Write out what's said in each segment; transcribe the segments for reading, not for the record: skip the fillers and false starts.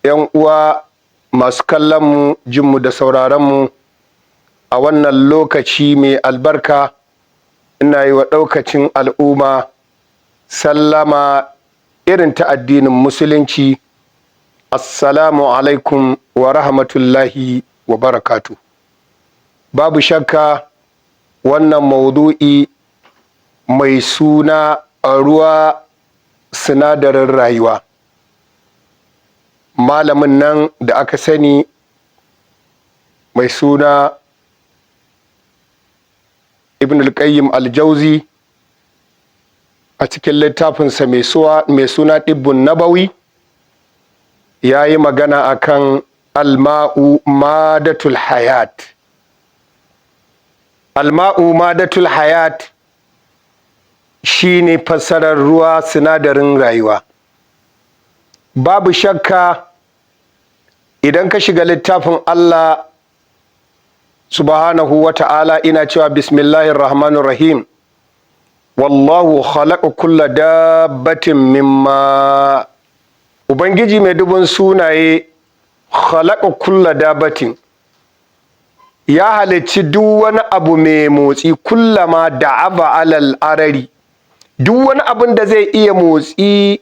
'Yan uwa masu kallonmu, jinmu da sauraronmu a wannan lokaci mai albarka, ina yi wa ɗaukacin al'umma sallama irin ta addinin Musulunci: assalamu alaikum wa rahmatullahi wa barakatu. Babu shakka, wannan maudu'i mai suna "Ruwa sinadarin rayuwa", malamin nan da aka sani mai suna Ibn al-Qayyim al-Jauzi, a cikin littafinsa mai suna Ɗibbun Nabawi, ya yi magana akan alma'u madatul hayat. Alma'u madatul hayat shine fassarar ruwa sinadarin rayuwa. Babu shakka, idan ka shiga littafin Allah subhanahu wa ta'ala, ina cewa: bismillahir rahmanir rahim, wallahu khalaqa kulla dabbatin mimma. Ubangiji mai dubun sunaye, khalaqa kulla dabbatin, ya halicci duk wani abu mai motsi, kullama da'aba alal arari, duk wani abun da zai iya motsi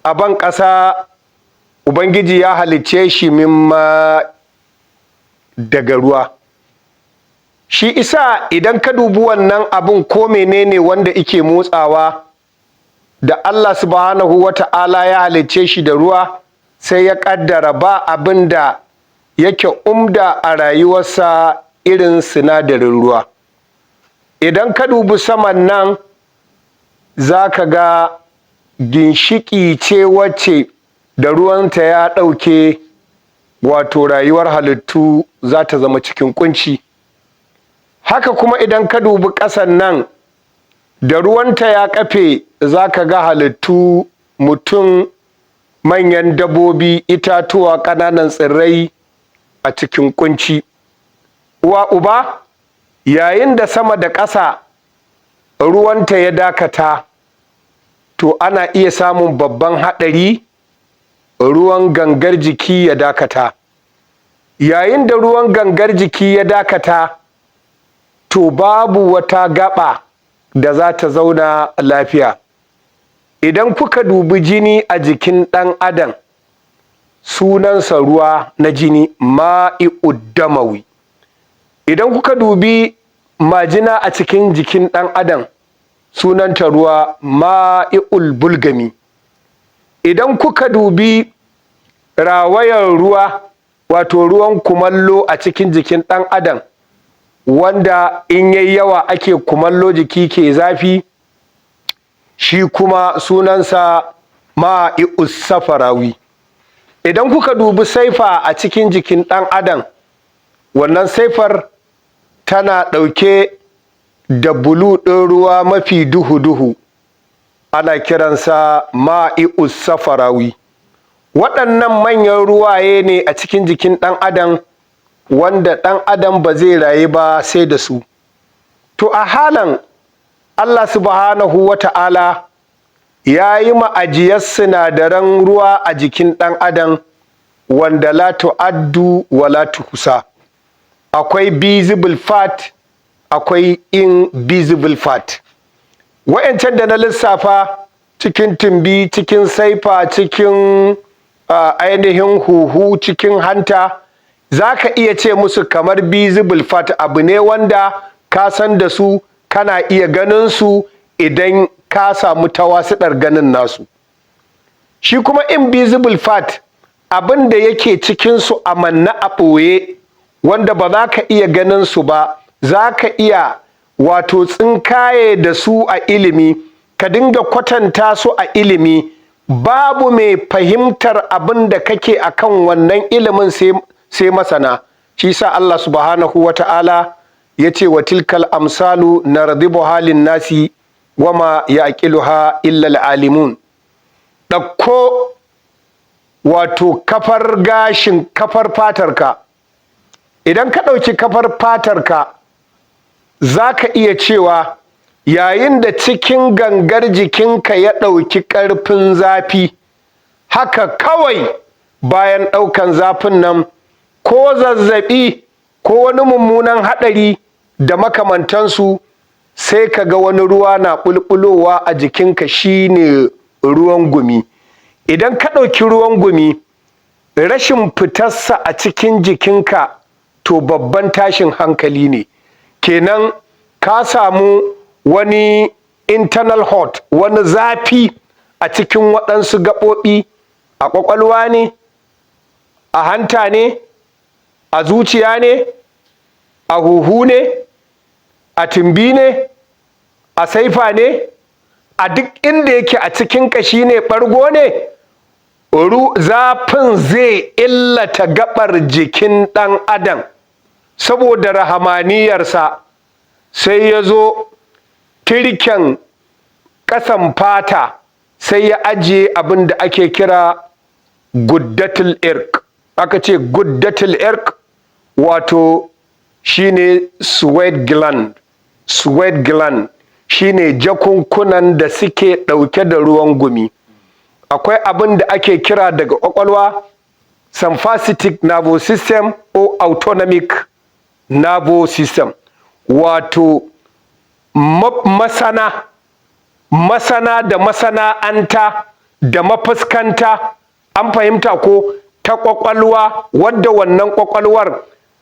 a ban ƙasa, Ubangiji ya halicce shi, mimma, daga ruwa. Shi isa idan ka dubi wannan abun, ko menene wanda ike motsawa, da Allah subhanahu wa ta'ala ya halicce shi da ruwa, sai ya ƙaddara ba abin da yake umda a rayuwarsa irin sinadarin ruwa. Idan ka dubi saman nan, za ka ga ginshiƙi ce wacce da ruwanta ya ɗauke, wato rayuwar halittu za ta zama cikin kunci. Haka kuma idan ka dubi ƙasan nan, da ruwanta ya kafe, za ka ga halittu, mutum, manyan dabbobi, itatuwa, ƙananan tsirrai a cikin kunci. Uwa uba, yayin da sama da ƙasa ruwanta ya dakata, to ana iya samun babban haɗari, ruwan gangar jiki ya dakata. Yayin da ruwan gangar jiki ya dakata, to babu wata gaba da za ta zauna lafiya. Idan kuka dubi jini a jikin ɗan adam, sunansa ruwa na jini, ma'i'ud damawi. Idan kuka dubi majina a cikin jikin ɗan adam, sunanta ruwa, ma'i'ul bulgami. Idan kuka dubi rawayar ruwa, wato ruwan kumallo a cikin jikin ɗan adam, wanda in yayi yawa ake kumallo, jiki ke zafi, shi kuma sunansa ma'i'us safarawi. Idan kuka dubi saifa a cikin jikin ɗan adam, wannan saifar tana ɗauke da blue ɗin ruwa mafi duhu-duhu, ana kiransa ma'i'us safarawi. Waɗannan manyan ruwaye ne a cikin jikin ɗan adam, wanda ɗan adam ba zai rayu ba sai da su. To a halan Allah subhanahu wa ta'ala ya yi ma'ajiyar sinadaran ruwa a jikin ɗan adam wanda la tu'addu wa la tuhsa. Akwai visible fat, akwai invisible fat. Wa'yancan da na lissafa cikin tumbi, cikin saifa, cikin ainihin huhu, cikin hanta, za ka iya ce musu kamar visible fat, abu ne wanda ka san da su, kana iya ganin su idan ka samu tawasiɗar ganin nasu. Shi kuma invisible fat, abin da yake cikinsu a manne a ɓoye, wanda ba za ka iya ganin su ba, za ka iya wato tsinkaye da su a ilimi, ka dinga kwatanta su a ilimi, babu mai fahimtar abin da kake akan wannan ilimin sai masana. Shi sa Allah subhanahu wa ta'ala ya ce: wa tilkal amsalu nadribuha lin nasi wama ya'qiluha illa alimun. Ɗauko wato kafar gashin kafar fatarka. Idan ka ɗauki kafar fatarka, za ka iya cewa yayin da cikin gangar jikinka ya ɗauki ƙarfin zafi haka kawai, Bayan ɗaukan zafin nan, ko zazzaɓi ko wani mummunan haɗari da makamantansu, sai ka ga wani ruwa na ɓulɓulowa a jikinka, shine ruwan gumi. Idan ka ɗauki ruwan gumi, rashin fitarsa a cikin jikinka to babban tashin hankali ne. Kenan ka samu wani internal hot, wani zafi a cikin waɗansu gaɓoɓi, a ƙwaƙwalwa ne, a hanta ne, a zuciya ne, a huhu ne, a tumbi ne, a saifa ne, a duk inda yake a cikin ƙashi ne, ɓargo ne, zafin zai illata gaɓar jikin ɗan adam. Saboda rahamaniyarsa, sai ya zo tirken ƙasan fata, sai ya ajiye abin da ake kira guddatul irq. Aka ce guddatul irq, wato shine sweat gland. Sweat gland shine jakunkunan da suke ɗauke da ruwan gumi. Akwai abin da ake kira daga ƙwaƙwalwa sympathetic nervous system or autonomic nervous system, wato masana masana da masana'anta da mafuskanta, an fahimta ko, ta ƙwaƙwalwa, wadda wannan ƙwaƙwalwar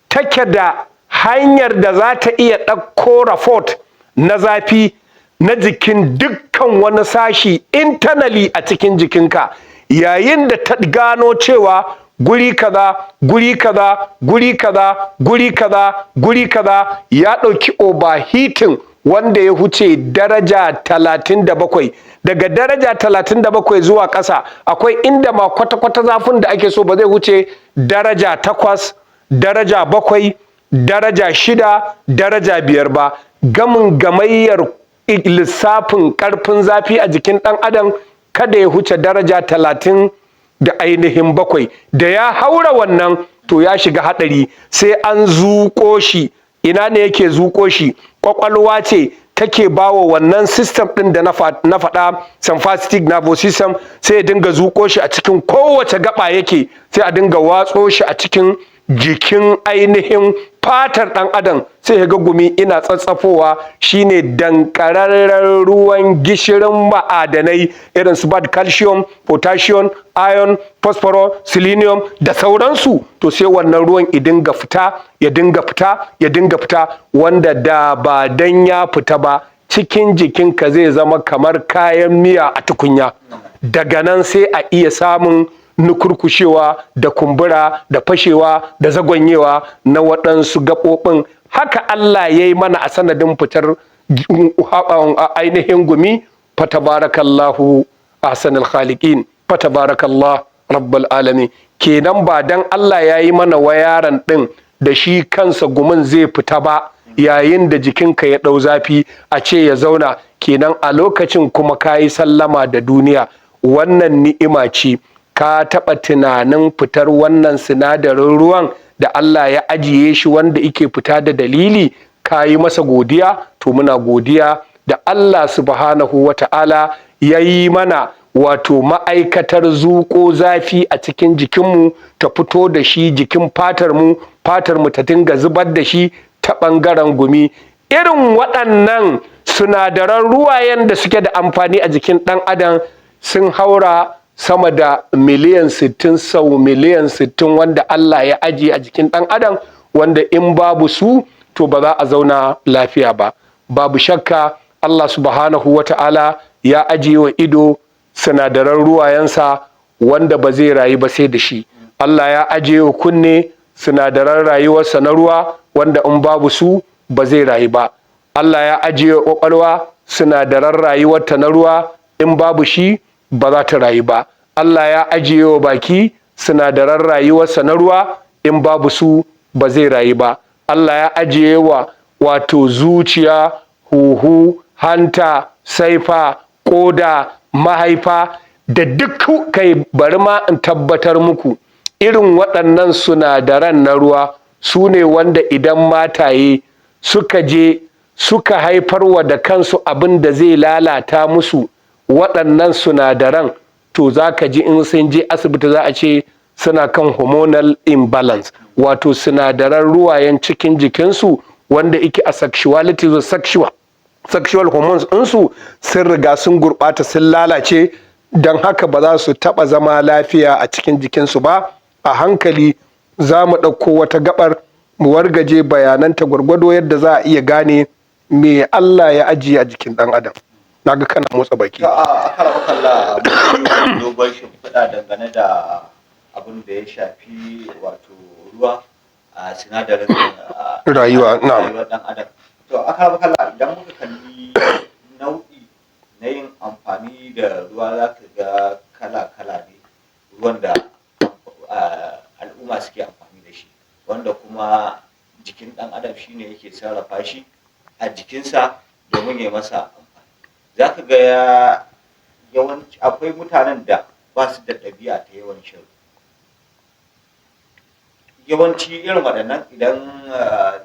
take da hanyar da za ta iya ɗauko report na zafi na jikin dukkan wani sashi internally a cikin jikinka. Yayin da ta gano cewa guri kaza, guri kaza, guri kaza, guri kaza, guri kaza ya ɗauki overheating wanda ya huce daraja 37, daga daraja 37 zuwa ƙasa, akwai inda ma kwata-kwata zafin da ake so ba zai huce daraja 8, daraja 7, daraja 6, daraja 5 ba. Gamin gamayyar lissafin ƙarfin zafi a jikin ɗan adam kada ya huce daraja 37 da ainihin. Da ya haura wannan, to ya shiga haɗari, sai an zuƙo shi. Ina ne yake zuƙo shi? Ƙwaƙwalwa ce take bawa wannan system ɗin da na faɗa, sympathetic nervous system, sai ya dinga zuƙo shi a cikin kowace gaba yake, sai a dinga watso shi a cikin jikin ainihin fatar ɗan adam, sai ya ga gumi ina tsatsafowa. Shine dankararren ruwan gishirin ma'adanai irin su bad calcium, potassium, iron, phosphorus, selenium da sauransu. To sai wannan ruwan ya dinga fita, ya dinga fita, ya dinga fita, wanda da ba dan ya fita ba, cikin jikinka zai zama kamar kayan miya a tukunya. Daga nan sai a iya samun nukurkushewa da kumbura da fashewa da zagonyewa na waɗansu gaɓoɓin. Haka Allah ya yi mana a sanadin fitar ainihin gumi. Fatabarakallahu ahsanul khaliqin, fatabarakallah rabbul alamin. Kenan ba dan Allah ya yi mana wayaran ɗin da shi kansa gumin zai fita ba yayin da jikinka ya ɗau zafi, a ce ya zauna, kenan a lokacin kuma ka yi sallama da duniya. Wannan ni'ima ce. Ka taɓa tunanin fitar wannan sinadarin ruwan da Allah ya ajiye shi, wanda yake fita da dalili, ka yi masa godiya? To muna godiya da Allah subhanahu wa ta'ala ya yi mana wato ma'aikatar zuƙo zafi a cikin jikinmu, ta fito da shi jikin fatarmu, fatarmu ta dinga zubar da shi ta ɓangaren gumi. Irin waɗannan sinadaran ruwayen da suke da amfani a jikin ɗan adam sun haura sama da miliyan 60 sau miliyan 60, wanda Allah ya ajiye a jikin ɗan adam, wanda in babu su to ba za a zauna lafiya ba. Babu shakka Allah subhanahu wa ta'ala ya ajiye wa ido sinadaran ruwayensa wanda ba zai rayu ba sai da shi. Allah ya ajiye wa kunne sinadaran rayuwarsa na ruwa, wanda in babu su ba zai rayu ba. Allah ya ajiye wa ƙwaƙwalwa sinadaran rayuwarta na ruwa, in babu shi ba za ta rayu ba. Allah ya ajiye wa baki sinadaran rayuwarsa na ruwa, in babu su ba zai rayu ba. Allah ya ajiye wa wato zuciya, huhu, hanta, saifa, koda, mahaifa da duk. Kai, bari ma in tabbatar muku, irin waɗannan sinadaran na ruwa su ne wanda idan mataye suka je suka haifarwa da kansu abin da zai lalata musu waɗannan sinadaran, to za ka ji in sun je asibiti za a ce Suna kan hormonal imbalance, wato sinadaran ruwayen cikin jikinsu wanda ike a sexuality, so sexual hormones ɗinsu sun riga sun gurɓata, sun lalace. Don haka ba za su taɓa zama lafiya a cikin jikinsu ba. A hankali za mu ɗauko wata gabar mu wargaje bayananta gwargwado yadda za a iya gane me Allah ya ajiye a jikin ɗan adam. Naga kana motsa baki. To, a akaramakallah, mun yi dogon shimfiɗa dangane da abin da ya shafi, wato ruwa a sinadarin rayuwa, na'am. Rayuwar ɗan adam. To, akaramakallah, idan muka kalli nau'i na yin amfani da ruwa, za ka ga kala-kala ne ruwan da al'umma suke amfani da shi, wanda kuma jikin ɗan adam shine yake sarrafa shi a jikinsa domin ya masa amfani. Za ka ga yawanci akwai mutanen da ba su da ɗabi'a ta yawan shan ruwa. Yawanci irin waɗannan, idan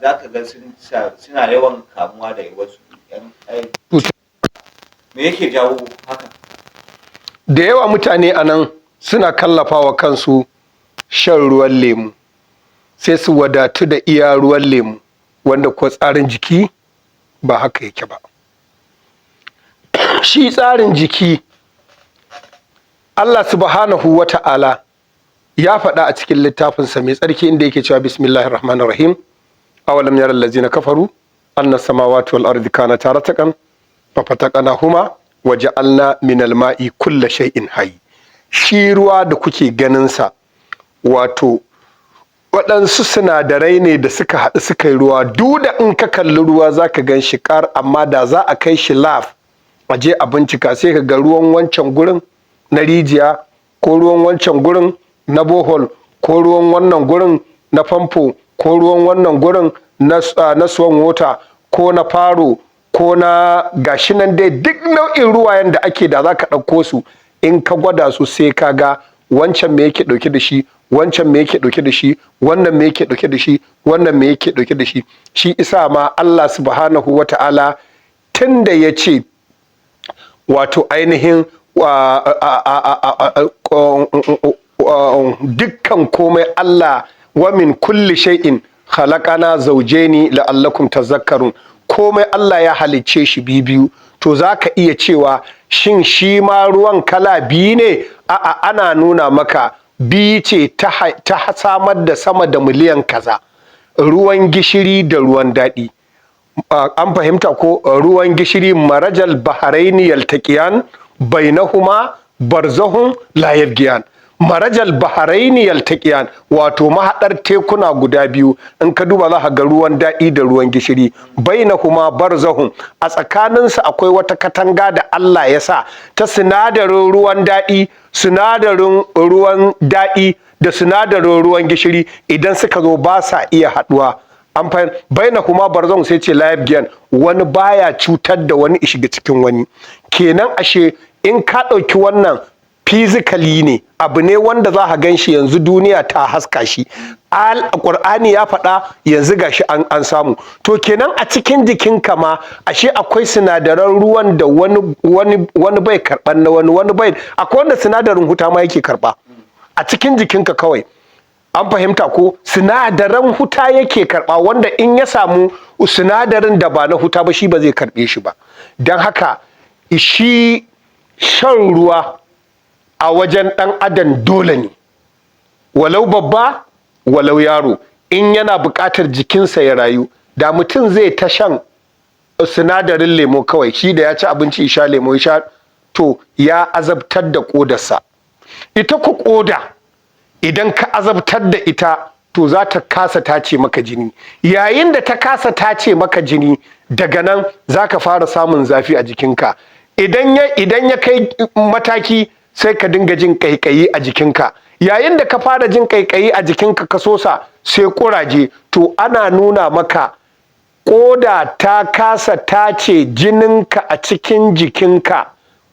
za ka ga suna yawan kamuwa da wasu ƴan Me yake jawo haka? Da yawa mutane a nan suna kallafawa kansu shan ruwan lemu, sai su wadatu da iya ruwan lemu, wanda ko tsarin jiki ba haka yake ba. Shi tsarin jiki, Allah Subhanahu wa Ta'ala ya faɗa a cikin littafinsa mai tsarki, inda yake cewa: "Bismillahir rahmanir rahim, awalam yara allazina kafaru anna samawati wal ardi kanata rataqan fa fataqnahuma wa ja'alna minal ma'i kulla shay'in hayy." Shi ruwa da kuke ganin sa, wato waɗansu sinadarai ne da suka haɗu suka yi ruwa. Duk da in ka kalli ruwa za ka gan shi ƙar, amma da za a kai shi lab a je a bincika, sai ka ga ruwan wancan gurin na rijiya, ko ruwan wancan gurin na borehole, ko ruwan wannan gurin na famfo, ko ruwan wannan gurin na swan water, ko na faro, ko na gashi nan dai, duk nau'in ruwayen da ake da, za ka ɗauko su, in ka gwada su, sai ka ga wancan me yake ɗauke da shi, wancan me yake ɗauke da shi, wannan me yake ɗauke da shi, wannan me yake ɗauke da shi. Shi isa ma Allah Subhanahu wa Ta'ala, tun da ya ce, wato ainihin dukkan komai Allah, "Wa min kulli shay'in khalaqana zawjaini la'allakum tazakkarun", komai Allah ya halicce shi biyu. To, zaka iya cewa, shin shi ma ruwan kala biyu ne? A'a, ana nuna maka biyu ce ta samar da sama da miliyan kaza, ruwan gishiri da ruwan daɗi. An fahimta ko? Ruwan gishiri, "Marajal baharaini yaltaqiyan bainahuma barzahun la yabghiyan". Marajal baharaini yaltaqiyan, wato mahaɗar tekuna guda biyu. In ka duba, za ka ga ruwan daɗi da ruwan gishiri. Bainahuma barzahun, a tsakaninsu akwai wata katanga da Allah ya sa ta sinadarin ruwan daɗi. Sinadarin ruwan daɗi da sinadarin ruwan gishiri, idan suka zo, ba sa iya haɗuwa. An fahimta? Bainahuma barzahun, sai ce la yabghiyan, wani baya cutar da wani shiga cikin wani. Kenan ashe in ka ɗauki wannan, physically ne, abu ne wanda za ka gan shi yanzu, duniya ta haska shi, Ƙur'ani ya faɗa, yanzu gashi an samu. To, kenan a cikin jikinka ma ashe akwai sinadaran ruwan da wani bai karɓan na wani, wani bai. Akwai wanda sinadarin huta ma yake karɓa a cikin jikinka kawai. An fahimta ko? Sinadaran huta yake karɓa, wanda in ya samu sinadarin da ba na huta ba, shi ba zai karɓe shi ba. Don haka shi shan ruwa a wajen ɗan adam dole ne, walau babba, walau yaro, in yana buƙatar jikinsa ya rayu. Da mutum zai ta shan sinadarin lemo kawai, shi da ya ci abinci ya sha lemo ya sha, to ya azabtar da ƙodarsa. Ita ku ƙoda, idan ka azabtar da ita, to za ta kasa tace maka jini. Yayin da ta kasa tace maka jini, daga nan za ka fara samun zafi a jikinka. Idan ya kai mataki, sai ka dinga jin ƙaiƙayi a jikinka. Yayin da ka fara jin ƙaiƙayi a jikinka, ka sosa, sai ƙuraje. To, ana nuna maka ƙoda ta kasa tace jininka a cikin jikinka,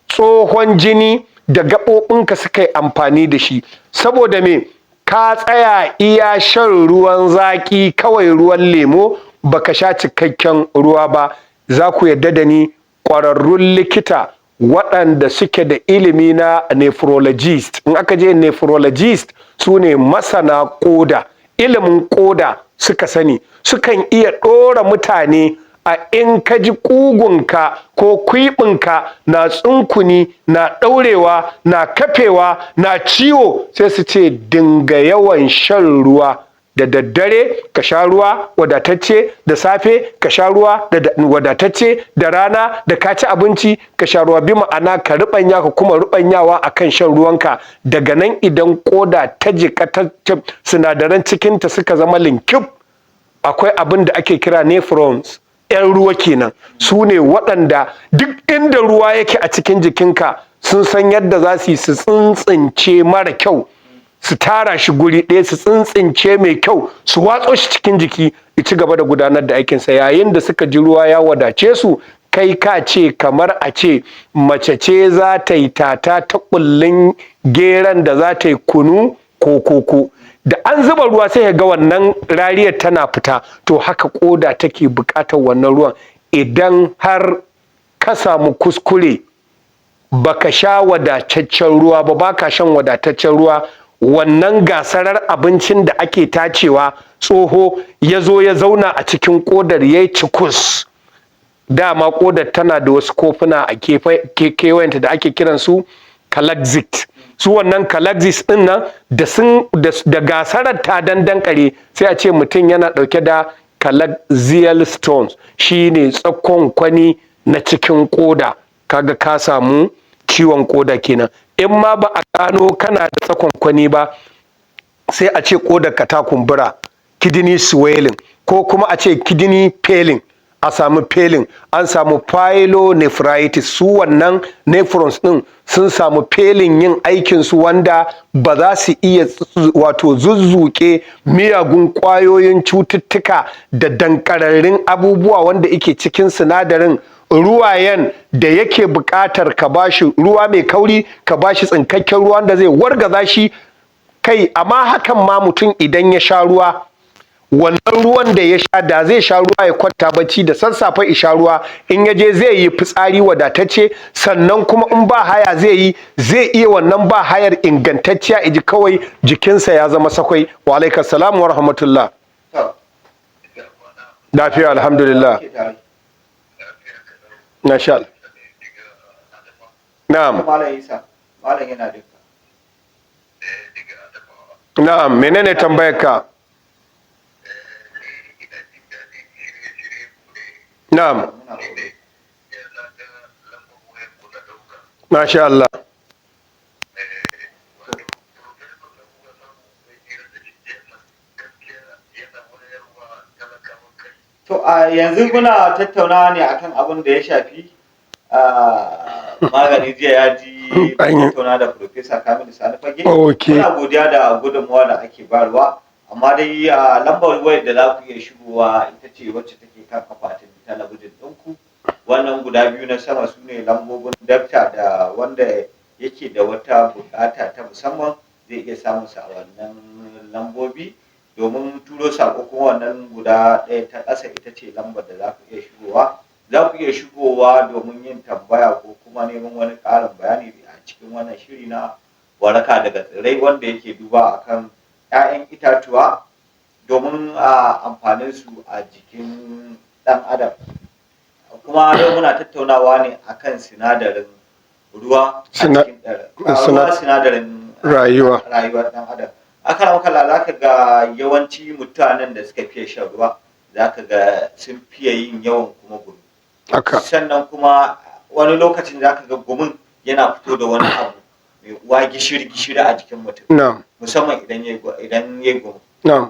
tsohon jini da gaɓoɓinka suka yi amfani da shi. Saboda me? Ka tsaya iya shan ruwan zaƙi kawai, ruwan lemo, baka sha cikakken ruwa ba. Za ku yarda da ni, ƙwararrun likita Waɗanda suke da ilimi na nephrologist. In aka je nephrologist, su ne masana koda, ilimin koda suka sani, sukan iya ɗora mutane a in ka ji ƙugunka ko kwiɓinka na tsunkuni, na ɗaurewa, na kafewa, na ciwo, sai su ce dinga yawan shan ruwa. Da daddare ka sha ruwa wadatacce, da safe ka sha ruwa wadatacce, da rana da ka ci abinci ka sha ruwa. Bi ma'ana ka ruɓanya, ka kuma ruɓanyawa akan shan ruwanka. Daga nan idan koda ta jika, ta sinadaran cikinta suka zama linkif, akwai abin da ake kira nephrons, 'yan ruwa kenan. Su ne waɗanda duk inda ruwa yake a cikin jikinka sun san yadda za su yi su tsintsince mara kyau su tara shi guri ɗaya, su tsintsince mai kyau su watso shi cikin jiki ya ci gaba da gudanar da aikinsa. Yayin da suka ji ruwa ya wadace su, kai ka ce kamar a ce mace ce za ta yi tata ta kullun geran da za ta yi kunu ko koko, da an zuba ruwa sai ga wannan rariyar tana fita. To haka koda take buƙatar wannan ruwan. Idan har ka samu kuskure baka sha wadataccen ruwa ba, baka shan wadataccen ruwa, wannan gasarar abincin da ake tacewa tsoho ya zo ya zauna a cikin kodar, ya yi cikus. Dama kodar tana da wasu kofuna a kewayenta da ake kiransu calyces. Su wannan calyces din nan da sun da gasarar ta dandankare, sai a ce mutum yana dauke da calyceal stones, shine tsakon kwani na cikin koda. Kaga ka samu ciwon koda kenan. In ma ba a gano kana da tsakon kwani ba, sai a ce kodar ka ta kumbura, kidney swelling, ko kuma a ce kidney failing, a samu failing, an samu pyelonephritis. Su wannan nephrons din sun samu failing yin aikin su, wanda ba za su iya wato zuzzuke miyagun kwayoyin cututtuka da dankararrun abubuwa wanda yake cikin sinadarin ruwayen da yake buƙatar ka bashi ruwa mai kauri, ka bashi tsinkakken ruwan da zai wargaza shi. Kai, amma hakan ma mutum idan ya sha ruwa, wannan ruwan da ya sha, da zai sha ruwa ya kwanta bacci, da sassafe ya sha ruwa, in ya je zai yi fitsari wadatacce. Sannan kuma in ba haya zai yi, zai iya wannan ba hayar ingantacciya, iji kawai jikinsa ya zama sakwai. Wa alaikas salam wa rahmatullah. Lafiya, alhamdulillah. Masha Allah. Na'am. Malam Isa, malam yana dinka. Na'am, menene tambayar ka? Na'am. Muna gode. Masha Allah. To a yanzu muna tattaunawa ne akan abin da ya shafi magani. Jiya ya ji mun tattauna da Professor Kamilu Sani Fage. Muna godiya da gudunmawa da ake bayarwa, amma dai lambar wayar da za ku iya shigowa ita ce wacce take kan akwatin talabijin ɗinku. Wannan guda biyu na sama su ne lambobin dakta, da wanda yake da wata buƙata ta musamman zai iya samun sa a wannan lambobi domin turo saƙo. Kuma wannan guda ɗaya ta ƙasa ita ce lambar da za ku iya shigowa, za ku iya shigowa domin yin tambaya ko kuma neman wani ƙarin bayani a cikin wannan shiri na Waraka daga Tsirrai, wanda yake duba akan 'ya'yan itatuwa domin a amfanin su a jikin ɗan adam. Kuma yau muna tattaunawa ne akan sinadarin ruwa a cikin ruwa, sinadarin rayuwa. Rayuwar ɗan adam. Akara makala, za ka ga yawanci mutanen da suka fiye shan ruwa, za ka ga sun fiye yin yawan kuma gumi. Sannan kuma wani lokacin za ka ga gumin yana fito da wani abu mai uwa gishiri gishiri a jikin mutum, musamman idan yayi gumi. Na'am.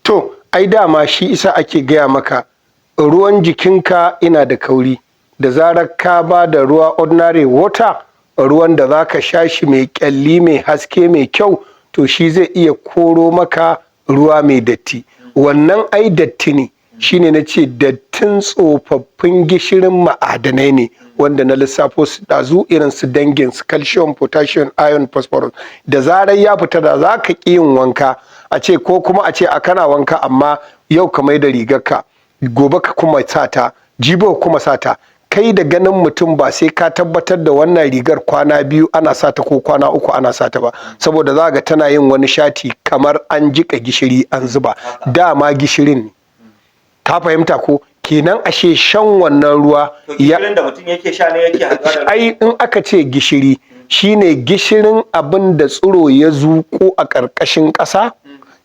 To, ai dama shi isa ake gaya maka ruwan jikinka ina da kauri. Da zarar ka ba da ruwa, ordinary water, ruwan da za ka sha shi mai kyalli, mai haske, mai kyau, to shi zai iya koro maka ruwa mai datti. Wannan ai datti ne. Shine na ce dattin tsofaffin gishirin ma'adanai ne wanda na lissafo su ɗazu, irin su dangin su calcium, potassium, iron, phosphorus. Da zarar ya fita, da za ka ƙi yin wanka a ce, ko kuma a ce a kana wanka amma yau ka mai da rigarka, gobe ka kuma sata, jibi ka kuma sata, Kai da ganin mutum ba sai ka tabbatar da wannan rigar kwana 2 ana sata ko kwana 3 ana sata ba, saboda za ga tana yin wani shati kamar an jiƙa gishiri an zuba. Dama gishirin ne. Ka fahimta ko? Kenan ashe shan wannan ruwa To gishirin da mutum yake sha ne yake haɗuwa da Ai in aka ce gishiri, shine gishirin abin da tsiro ya zuƙo a ƙarƙashin ƙasa,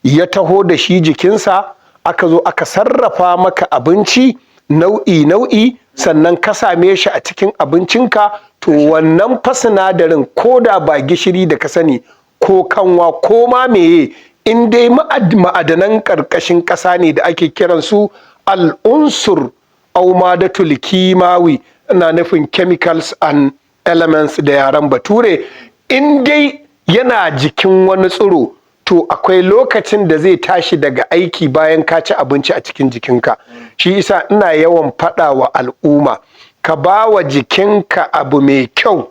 ya taho da shi jikinsa, aka zo aka sarrafa maka abinci nau'i nau'i, sannan ka same shi a cikin abincinka. To wannan fa sinadarin, ko da ba gishiri da ka sani ko kanwa ko ma meye, in dai ma'adanan ƙarƙashin ƙasa ne da ake kiransu al'unsur au madatul kimawi, ina nufin chemicals and elements da yaren Bature, in dai yana jikin wani tsiro, to akwai lokacin da zai tashi daga aiki bayan ka ci abinci a cikin jikinka. Shi isa ina yawan faɗa wa al'umma, ka ba wa jikinka abu mai kyau,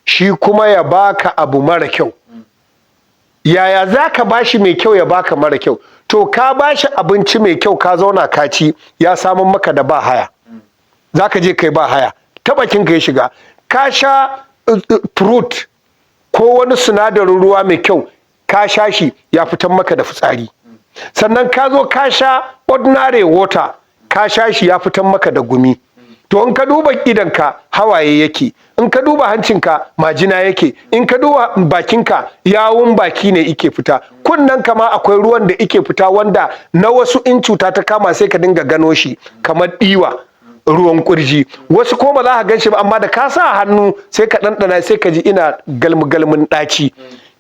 shi kuma ya baka abu mara kyau. Yaya za ka bashi mai kyau ya baka mara kyau? To ka bashi abinci mai kyau, ka zauna ka ci, ya samun maka da ba haya. Za ka je kai ba haya ta bakin ka ya shiga. Ka sha fruit ko wani sinadarin ruwa mai kyau, ka sha shi, ya fitan maka da fitsari. Sannan ka zo ka sha ordinary water, ka sha shi, ya fitan maka da gumi. To in ka duba idanka, hawaye yake. In ka duba hancinka, majina yake. In ka duba bakinka, yawun baki ne ike fita. Kunnenka ma akwai ruwan da ike fita, wanda na wasu in cuta ta kama sai ka dinga gano shi kamar ɗiwa, ruwan kurji. Wasu ko ba za ka gan shi ba, amma da ka sa hannu sai ka ɗanɗana, sai ka ji ina galmi-galmin ɗaci.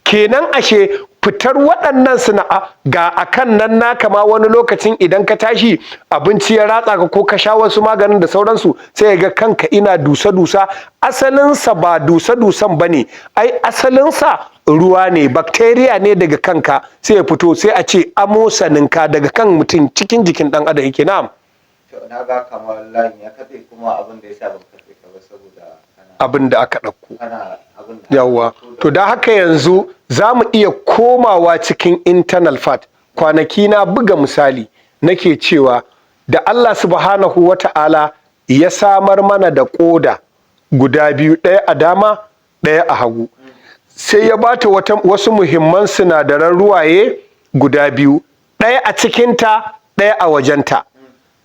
Kenan ashe fitar waɗannan suna ga akan nan naka ma. Wani lokacin idan ka tashi, abinci ya ratsa ka ko ka sha wasu maganin da sauransu, sai ga kanka ina dusa-dusa. Asalinsa ba dusa-dusan ba ne, ai asalinsa ruwa ne, bacteria ne daga kanka sai ya fito, sai a ce amosaninka daga kan mutum cikin jikin ɗan adam yake. Na'am. To na ga kamar layin ya katse, kuma abin da ya sa ban katse ka ba saboda kana Abin da aka ɗauko. Kana abin da Yawwa, to da haka yanzu za mu iya komawa cikin internal fat. Kwanaki na buga misali, nake cewa da Allah Subhanahu wa Ta'ala ya samar mana da ƙoda guda biyu, ɗaya a dama, ɗaya a hagu, sai ya bata wasu muhimman sinadaran ruwaye guda biyu, ɗaya a cikinta, ɗaya a wajenta,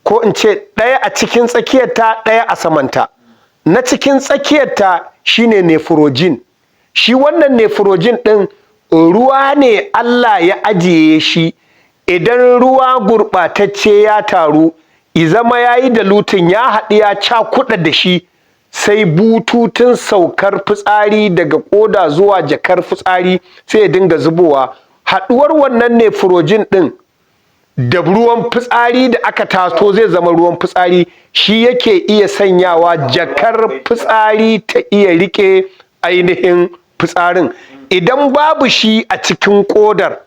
ko in ce ɗaya a cikin tsakiyarta, ɗaya a samanta. Na cikin tsakiyarta shine nephrogene. Shi wannan nephrogene ɗin ruwa ne Allah ya ajiye shi. Idan ruwa gurɓatacce ya taru, i zama ya yi da lutin, ya haɗu, ya cakuɗa da shi, sai bututun saukar fitsari daga ƙoda zuwa jakar fitsari sai ya dinga zubowa. Haɗuwar wannan nephrogene ɗin da ruwan fitsari da aka taso zai zama ruwan fitsari, shi yake iya sanyawa jakar fitsari ta iya rike ainihin fitsarin. Idan babu shi a cikin kodar,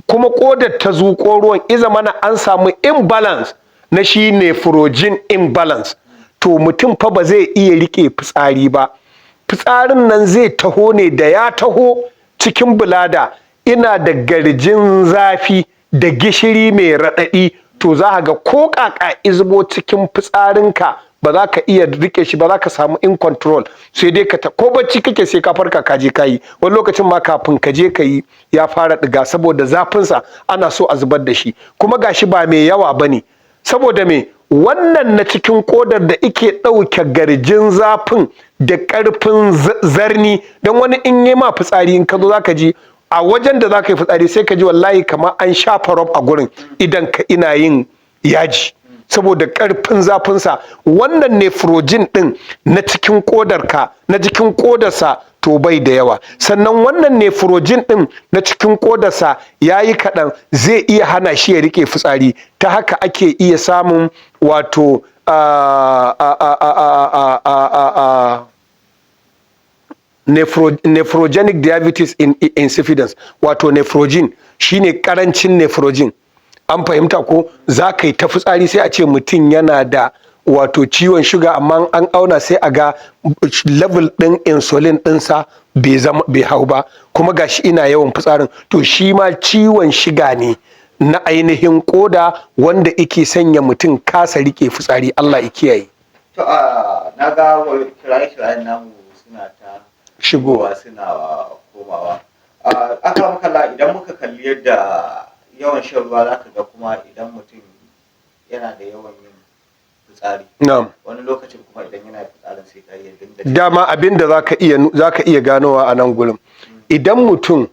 kuma kodar ta zuƙo ruwan, iza mana an samu imbalance na shi nephrogene imbalance, to mutum fa ba zai iya rike fitsari ba. Fitsarin nan zai taho ne, da ya taho cikin bladder ina da garjin zafi da gishiri mai raɗaɗi, to za ka ga ko ƙaƙa izbo cikin fitsarinka ba za ka iya rike shi ba, za ka samu in control, sai dai ka ko bacci kake sai ka farka ka je ka yi. Wani lokacin ma kafin ka je ka yi ya fara ɗiga, saboda zafinsa ana so a zubar da shi, kuma gashi ba mai yawa ba ne. Saboda me? Wannan na cikin kodar da ike ɗauke garjin zafin da ƙarfin zarni, don wani in yi ma fitsari, in ka zo za ka ji a wajen da za ka yi fitsari, sai ka ji wallahi kamar an shafa rob a gurin, idan ka ina yin yaji saboda ƙarfin zafinsa. Wannan nephrogene ɗin na cikin ƙodarka, na cikin ƙodarsa, to bai da yawa. Sannan wannan nephrogene ɗin na cikin ƙodarsa ya yi kaɗan, zai iya hana shi ya riƙe fitsari. Ta haka ake iya samun wato nephrogenic diabetes insipidus, wato nephrogene shine karancin nephrogene. An fahimta ko? Za ka yi ta fitsari, sai a ce mutum yana da wato ciwon shuga, amma an auna sai a ga level ɗin insulin ɗinsa bai zama bai hau ba, kuma gashi ina yawan fitsarin. To shi ma ciwon shiga ne na ainihin koda wanda ike sanya mutum kasa rike fitsari. Allah ya kiyaye. To, a na ga kiraye-kirayen namu suna ta shigowa. Suna komawa. Aka makalla, idan muka kalli yadda yawan shan ruwa, za ka ga kuma idan mutum yana da yawan yin fitsari, wani lokacin kuma idan yana fitsarin sai ka iya dinga Dama abin da zaka iya ganowa a nan gurin, idan mutum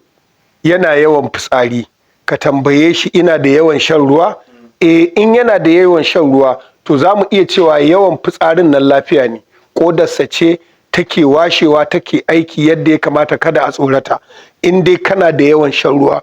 yana yawan fitsari, ka tambaye shi ina da yawan shan ruwa. Eh, in yana da yawan shan ruwa, to za mu iya cewa yawan fitsarin nan lafiya ne, kodarsa ce take washewa, take aiki yadda ya kamata. Kada a tsorata. In dai kana da yawan shan ruwa,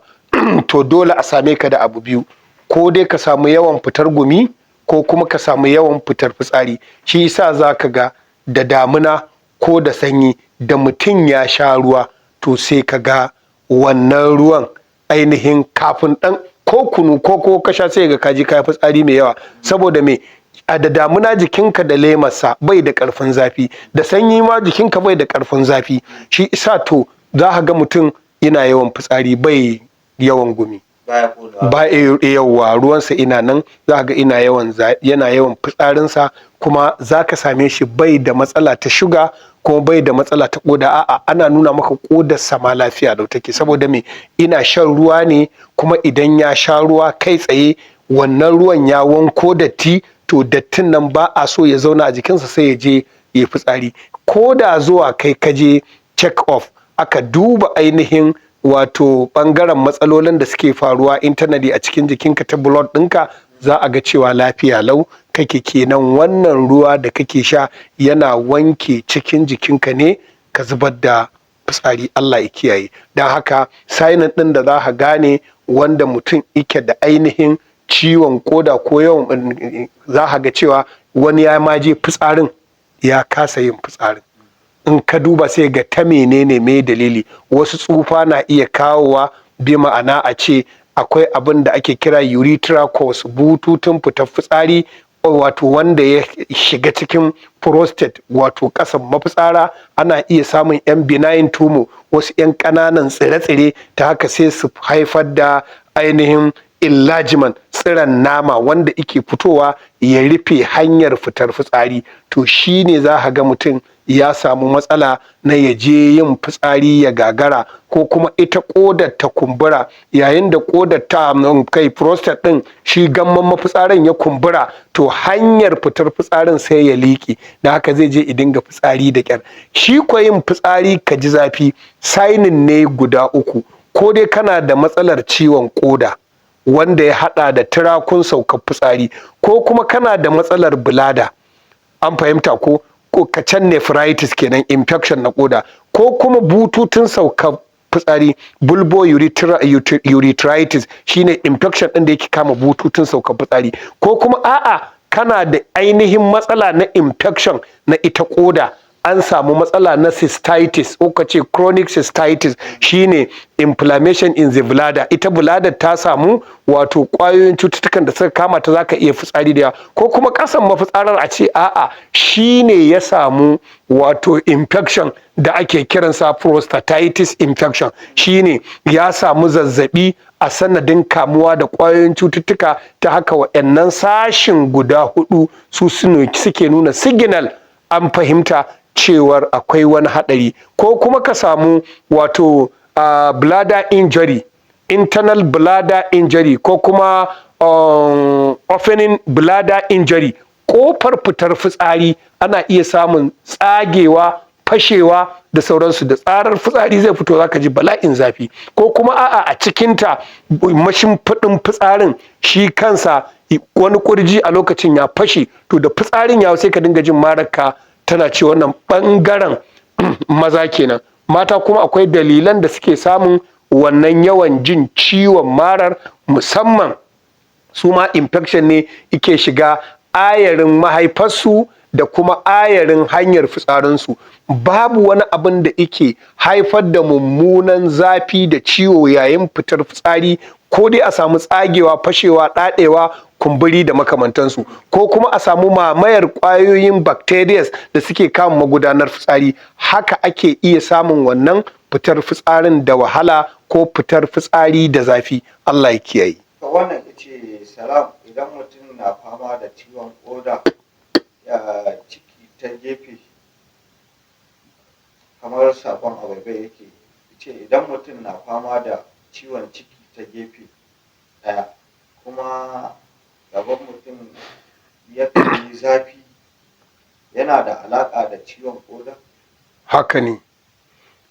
to dole a same ka da abu biyu: ko dai ka samu yawan fitar gumi, ko kuma ka samu yawan fitar fitsari. Shi yasa za ka ga da damuna ko da sanyi, da mutum ya sha ruwa, to sai ka ga wannan ruwan ainihin kafin ɗan ko kunu ko ka sha, sai ga kaji ka fitsari mai yawa. Saboda me? A da damuna jikinka da lemarsa bai da ƙarfin zafi, da sanyi ma jikinka bai da ƙarfin zafi. Shi isa to za ka ga mutum yana yawan fitsari, bai yawan gumi. Baya kodawa. Ba yawa ruwansa ina nan, za ga ina yawan yana yawan fitsarinsa, kuma za ka same shi bai da matsala ta shuga, kuma bai da matsala ta koda. A'a, ana nuna maka kodar sama lafiya lau take. Saboda me? Ina shan ruwa ne, kuma idan ya sha ruwa kai tsaye, wannan ruwan ya wanko datti. To dattin nan ba a so ya zauna a jikinsa, sai ya je ya fitsari. Ko da zuwa kai ka je check off, aka duba ainihin wato bangaren matsalolin da suke faruwa internally a cikin jikinka ta blood ɗinka, za a ga cewa lafiya lau kake. Kenan wannan ruwa da kake sha yana wanke cikin jikinka ne ka zubar da fitsari. Allah ya kiyaye. Don haka sign ɗin da za ka gane wanda mutum ike da ainihin ciwon koda ko yawan, za ka ga cewa wani ya ma je fitsarin, ya kasa yin fitsarin. In ka duba sai ga ta menene, me dalili? Wasu tsufa na iya kawowa, bi ma'ana a ce akwai abin da ake kira urethra course, bututun fitar fitsari, wato wanda ya shiga cikin prostate, wato ƙasan mafitsara. Ana iya samun yan benign tumor, wasu yan ƙananan tsire-tsire, ta haka sai su haifar da ainihin enlargement, tsiran nama wanda ike fitowa ya rufe hanyar fitar fitsari. To shine za ka ga mutum ya samu matsala na ya je yin fitsari ya gagara, ko kuma ita kodar ta kumbura. Yayin da kodar ta kai prostate din, shi gamman mafitsarin ya kumbura, to hanyar fitar fitsarin sai ya liƙe, da haka zai je i dinga fitsari da kyar. Shi ko yin fitsari ka ji zafi sign ne guda uku: ko dai kana da matsalar ciwon koda wanda ya hada da turakun saukar fitsari, ko kuma kana da matsalar bladder, an fahimta, ko kacan nephritis kenan, infection na koda, ko kuma bututun saukar fitsari, bulbo urethritis, shine infection din da yake kama bututun saukar fitsari, ko kuma a'a, kana da ainihin matsala na infection na ita koda, an samu matsala na cystitis, ko ka ce chronic cystitis, shine inflammation in the bladder. Ita bladder ta samu wato kwayoyin cututtukan da suka kama ta, zaka iya fitsari da yawa. Ko kuma kasan mafitsarar a ce a'a, shine ya samu wato infection da ake kiransa prostatitis infection, shine ya samu zazzabi a sanadin kamuwa da kwayoyin cututtuka. Ta haka waɗannan sashin guda hudu su suke nuna signal, an fahimta, cewar akwai wani haɗari. Ko kuma ka samu wato bladder injury, internal bladder injury, ko kuma opening bladder injury, kofar fitar fitsari ana iya samun tsagewa, fashewa da sauransu. Da tsarar fitsari zai fito, zaka ji bala'in zafi. Ko kuma a'a, a cikinta mashimfiɗin fitsarin shi kansa wani kurji a lokacin ya fashe, to da fitsarin ya sai ka dinga jin mararka tana ce. Wannan ɓangaren maza kenan. Mata kuma akwai dalilan da suke samun wannan yawan jin ciwon marar, musamman su ma infection ne ike shiga ayarin mahaifarsu da kuma ayarin hanyar fitsarinsu. Babu wani abin da ike haifar da mummunan zafi da ciwo yayin fitar fitsari, ko dai a samu tsagewa, fashewa, ɗaɗewa, kumburi da makamantansu, ko kuma a samu mamayar ƙwayoyin bacteria da suke kama magudanar fitsari. Haka ake iya samun wannan fitar fitsarin da wahala ko fitar fitsari da zafi. Allah ya kiyaye. To, wannan ya ce, salam, idan mutum na fama da ciwon koda, ciki ta gefe, kamar sakon abaibai yake ce, idan mutum na fama da ciwon ciki ta gefe ɗaya kuma gaban mutum yakan yi zafi, yana da alaƙa da ciwon ƙoda? Haka ne,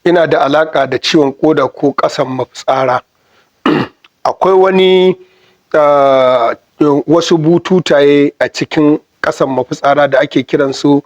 ina da alaƙa da ciwon ƙoda ko ƙasan mafitsara. Akwai wani wasu bututaye a cikin ƙasan mafitsara da ake kiransu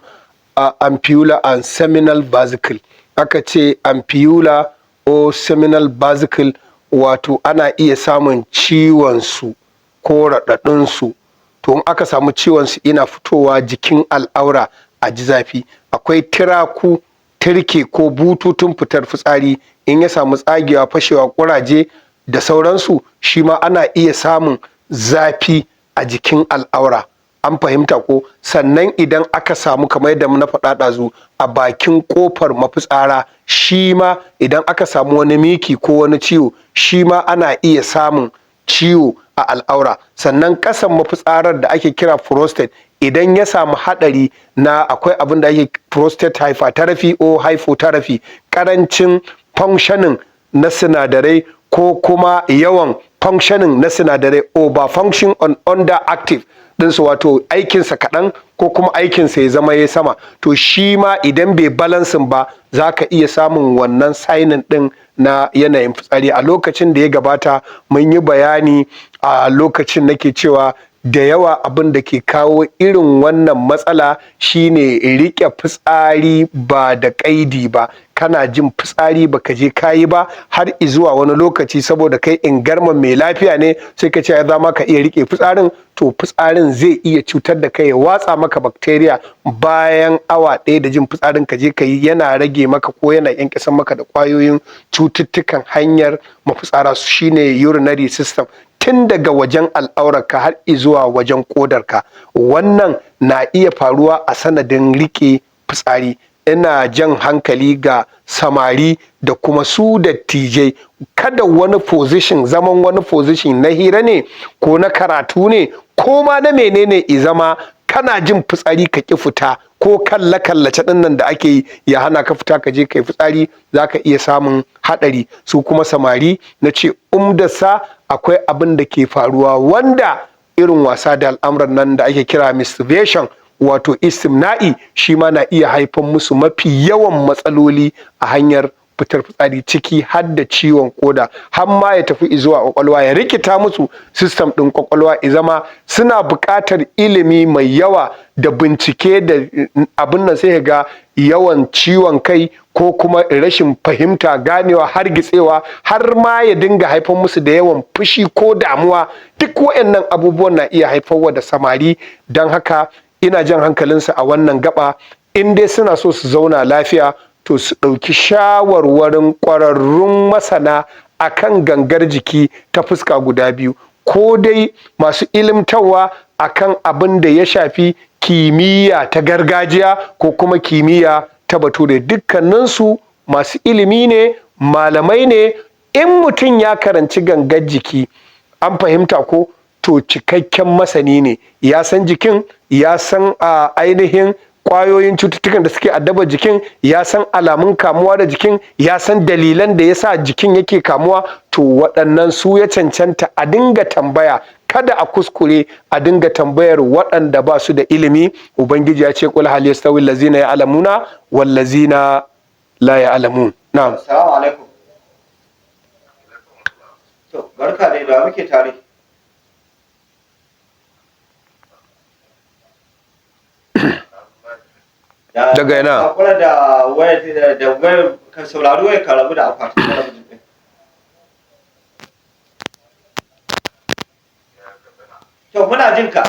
ampulla and seminal vesicle. Aka ce ampulla or seminal vesicle, wato ana iya samun ciwon su ko raɗaɗin su. To, in aka samu ciwon su, ina fitowa jikin al'aura a ji zafi. Akwai tiraku, tirke ko bututun fitar fitsari, in ya samu tsagewa, fashewa, ƙuraje da sauransu, shi ma ana iya samun zafi a jikin al'aura. An fahimta ko? Sannan idan aka samu, kamar yadda na faɗa ɗazu, a bakin ƙofar mafitsara, shi ma idan aka samu wani miki ko wani ciwo, shi ma ana iya samun ciwo a al'aura. Sannan ƙasan mafitsarar da ake kira prostate, idan ya samu haɗari na akwai abin da ake prostate hypertrophy or hypotherapy, ƙarancin functioning na sinadarai ko kuma yawan functioning na sinadarai, over function on underactive ɗinsu, wato aikinsa kaɗan ko kuma aikinsa ya zama ya sama, to shi ma idan bai balancing ba, za ka iya samun wannan sign ɗin na yanayin fitsari. A lokacin da ya gabata mun yi bayani. A lokacin nake cewa da yawa abin da ke kawo irin wannan matsala shine riƙe fitsari ba da ƙaidi ba. Kana jin fitsari, baka je kayi ba har izuwa wani lokaci, saboda kai ingarman mai lafiya ne, sai ka ce ai za ma ka iya riƙe fitsarin. To, fitsarin zai iya cutar da kai, ya watsa maka bacteria. Bayan awa 1 da jin fitsarin ka je ka yi, yana rage maka ko yana ƙyanƙyasar maka da ƙwayoyin cututtukan hanyar mafitsara, shine urinary system, tun daga wajen al'aurarka har izuwa wajen ƙodarka. Wannan na iya faruwa a sanadin riƙe fitsari. Ina jan hankali ga samari da kuma su dattijai, kada wani position, zaman wani position na hira ne ko na karatu ne ko ma na menene, i zama kana jin fitsari ka ƙi fita, ko kalle kallace ɗin nan da ake yi ya hana ka fita ka je kai fitsari, za ka iya samun haɗari. Su kuma samari, na ce umdarsa akwai abin da ke faruwa wanda irin wasa da al'amuran nan da ake kira masturbation, wato istimna'i, shi ma na iya haifar musu mafi yawan matsaloli a hanyar fitar fitsari, ciki har da ciwon koda, har ma ya tafi zuwa kwakwalwa, ya rikita musu system ɗin kwakwalwa, ya zama suna buƙatar ilimi mai yawa da bincike da abin nan. Sai ga yawan ciwon kai ko kuma rashin fahimta, ganewa, hargitsewa, har ma ya dinga haifar musu da yawan fushi ko damuwa. Duk waɗannan abubuwan na iya haifarwa da samari. Don haka ina jan hankalinsu a wannan gaba, in dai suna so su zauna lafiya, to su ɗauki shawarwarin ƙwararrun masana a kan gangar jiki ta fuska guda biyu: ko dai masu ilimtarwa a kan abin da ya shafi kimiyya ta gargajiya ko kuma kimiyya ta bature. Dukkaninsu masu ilimi ne, malamai ne. In mutum ya karanci gangar jiki, an fahimta ko, to cikakken masani ne, ya san jikin, ya san a ainihin ƙwayoyin cututtukan da suke addabar jikin, ya san alamun kamuwa da jikin, ya san dalilan da ya sa jikin yake kamuwa. To, waɗannan su ya cancanta a dinga tambaya. Kada a kuskure a dinga tambayar waɗanda ba su da ilimi. Ubangiji ya ce: "Qul hal yastawi allazina ya'lamuna wal lazina la ya'lamun." Na'am. Assalamu alaikum. To, barka dai, da muke tare? Daga ina? Hakura da wayar, da wayar ka, saurari wayar, ka rabu da akwatin talabijin din. To, muna jin ka.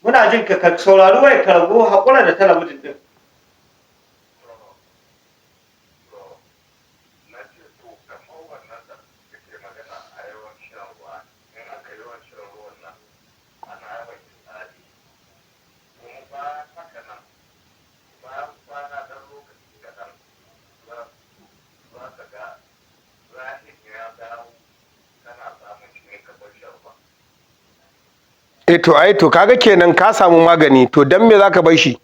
Muna jin ka, ka saurari wayar, ka rabu, hakura da talabijin din. E to ai to kaga kenan ka samu magani, to dan me zaka bar shi?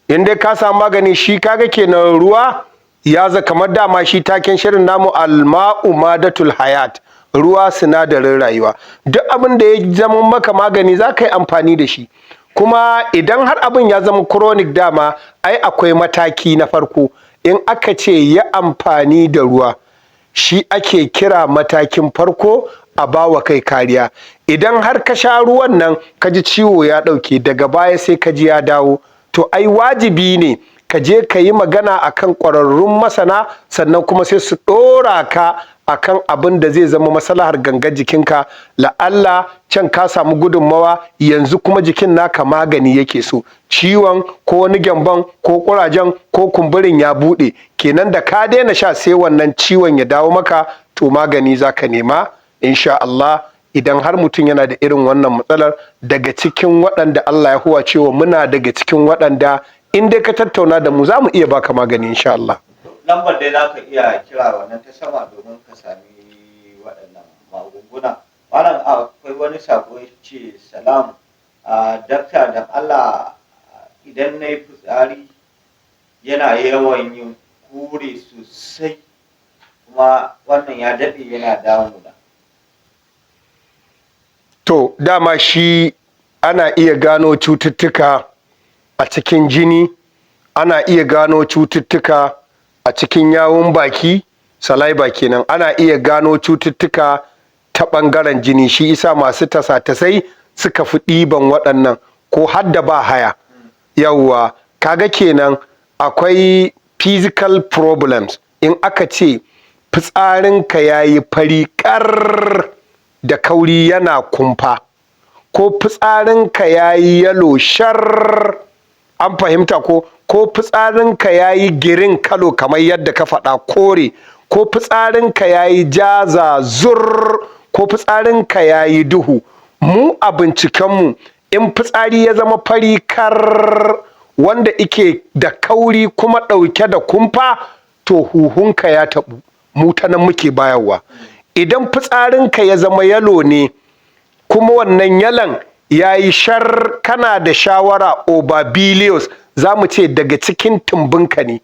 In dai ka samu magani shi, kaga kenan ruwa ya za kamar dama shi taken shirin namu alma'u madatul hayat, ruwa sinadarin rayuwa. Duk abin da ya zama maka magani za ka yi amfani da shi. Kuma idan har abin ya zama chronic, dama ai akwai mataki na farko. In aka ce yi amfani da ruwa, shi ake kira matakin farko a bawa kai kariya. Idan har ka sha ruwan nan ka ji ciwo ya ɗauke, daga baya sai ka ji ya dawo, to ai wajibi ne ka je ka yi magana akan ƙwararrun masana, sannan kuma sai su ɗora ka akan abin da zai zama maslahar gangar jikinka. La'alla can ka samu gudunmawa, yanzu kuma jikin naka magani yake so. Ciwon ko wani gyambon ko ƙurajen ko kumburin ya buɗe kenan, da ka daina sha sai wannan ciwon ya dawo maka, to magani za ka nema insha Allah. Idan har mutum yana da irin wannan matsalar, daga cikin waɗanda Allah ya huwa cewa muna daga cikin waɗanda in dai ka tattauna da mu za mu iya baka magani insha Allah. Lambar dai za ka iya kira wannan ta sama domin ka sami waɗannan magunguna. Malam, akwai wani sako ya ce, "Salam a dakta, dan Allah idan na yi fitsari yana yawan yin kore sosai, kuma wannan ya daɗe yana damuna." To dama shi ana iya gano cututtuka a cikin jini, ana iya gano cututtuka a cikin yawun baki, saliva kenan, ana iya gano cututtuka ta ɓangaren jini. Shi isa masu tasa-tasai suka fi ɗiban waɗannan, ko hadda ba haya. Yawwa, kaga kenan akwai physical problems. In aka ce fitsarinka ya yi fari ƙar da kauri yana kumfa, ko fitsarinka ya yi yellow shar, an fahimta ko fitsarinka ya yi green colour kamar yadda ka faɗa, kore, ko fitsarinka ya yi jaza zur, ko fitsarinka ya yi duhu, mu a bincikenmu in fitsari ya zama fari kar wanda ike da kauri kuma ɗauke da kumfa, to huhunka ya taɓu, mu ta nan muke bayarwa. Idan fitsarinka ya zama yellow ne, kuma wannan yalon ya yi shar, kana da shawara over billions, za mu ce daga cikin tumbinka ne,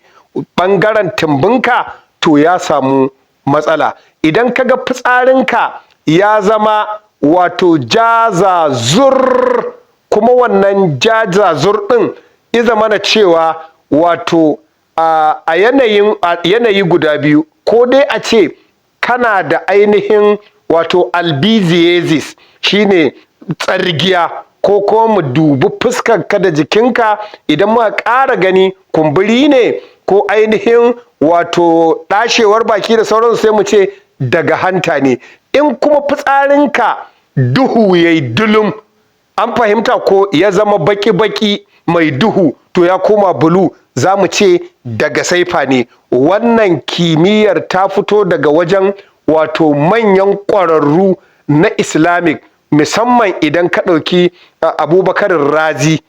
ɓangaren tumbinka to ya samu matsala. Idan ka ga fitsarinka ya zama wato jaza zur, kuma wannan jaza zur ɗin ya zamana cewa wato a yanayi guda biyu, ko dai a ce kana da ainihin wato bilharziasis, shine tsargiya, ko mu dubi fuskarka da jikinka, idan muka ƙara gani kumburi ne ko ainihin wato ɗashewar baki da sauransu, sai mu ce daga hanta ne. In kuma fitsarinka duhu yayi dulum, an fahimta ko, ya zama baki-baki mai duhu, to ya koma blue, za mu ce daga saifa ne. Wannan kimiyyar ta fito daga wajen wato manyan ƙwararru na Islamic, musamman idan ka ɗauki Abubakar Razi